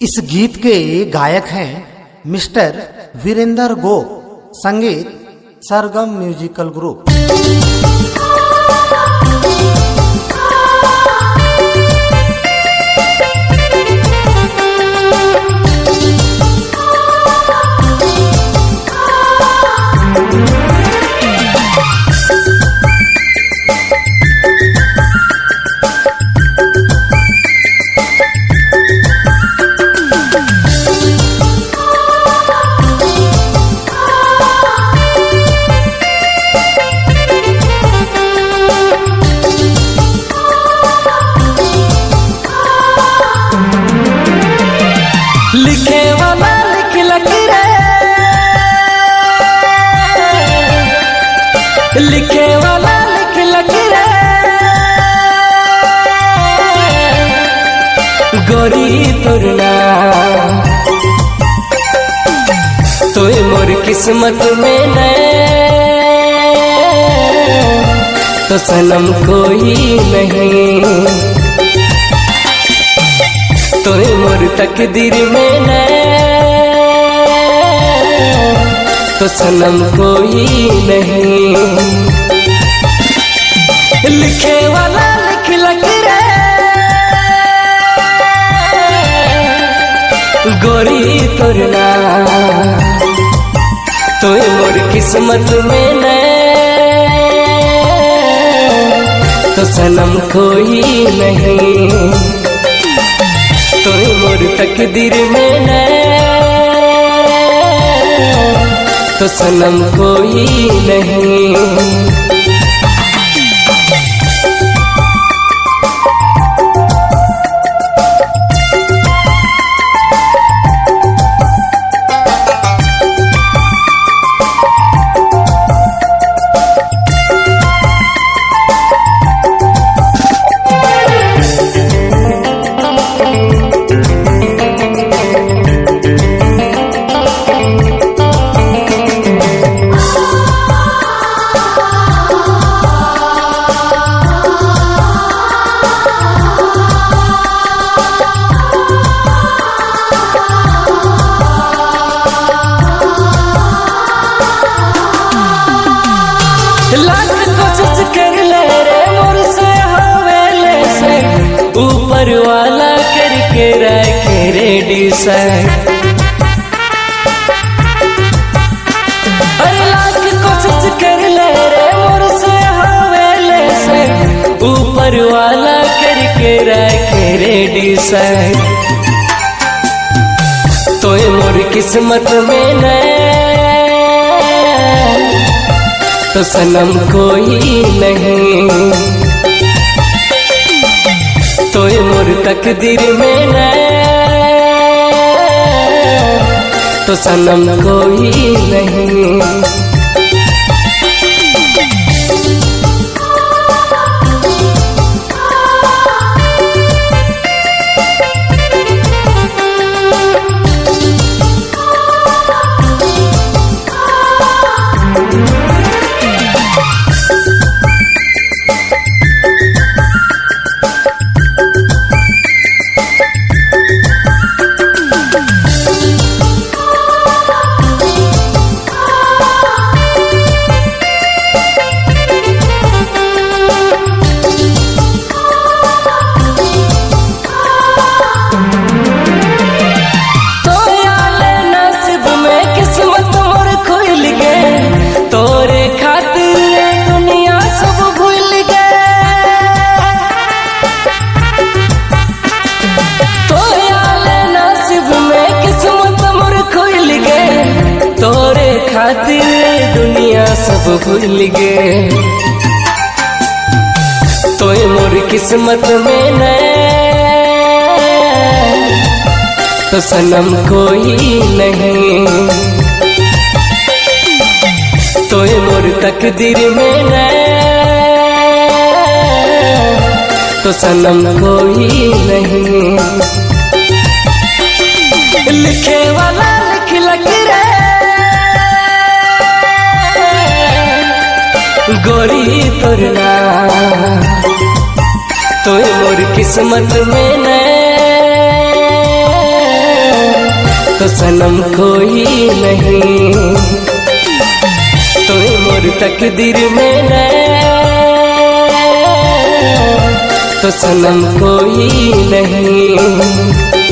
इस गीत के गायक हैं मिस्टर वीरेंद्र गोप, संगीत सरगम म्यूजिकल ग्रुप। लिखे वाला लिख लग रे, लिखे वाला लिख लग रे, गोरी तोर नाम तोय मोर किस्मत में न तो सनम कोई नहीं, तोय मोर तकदीर में न तो सनम कोई नहीं। लिखे वाला लिख लग रे, गोरी तोर नाम तोय मोर किस्मत में न तो सनम कोई नहीं, तोय मोर तकदीर में न तो सनम कोई नहीं। लाख कोशिश कर ले रे मोर से होवेले से, ऊपर वाला करके रखे रेडी से। अरे लाख कोशिश कर ले रे मोर से होवेले से, ऊपर वाला करके रखे रेडी से। तोय मोर किस्मत में न तो सनम कोई नहीं, तोय मोर तकदीर में न तो सनम कोई नहीं। खातिर दुनिया सब भूल गए, तोय मोर किस्मत में न तो सनम कोई नहीं, तोय मोर तकदीर में न तो सनम कोई नहीं। लिखे वाला लिख लग रे, गोरी तोर नाम तोय मोर किस्मत में न तो सनम कोई नहीं। तो मोर तकदीर में न तो सनम कोई नहीं।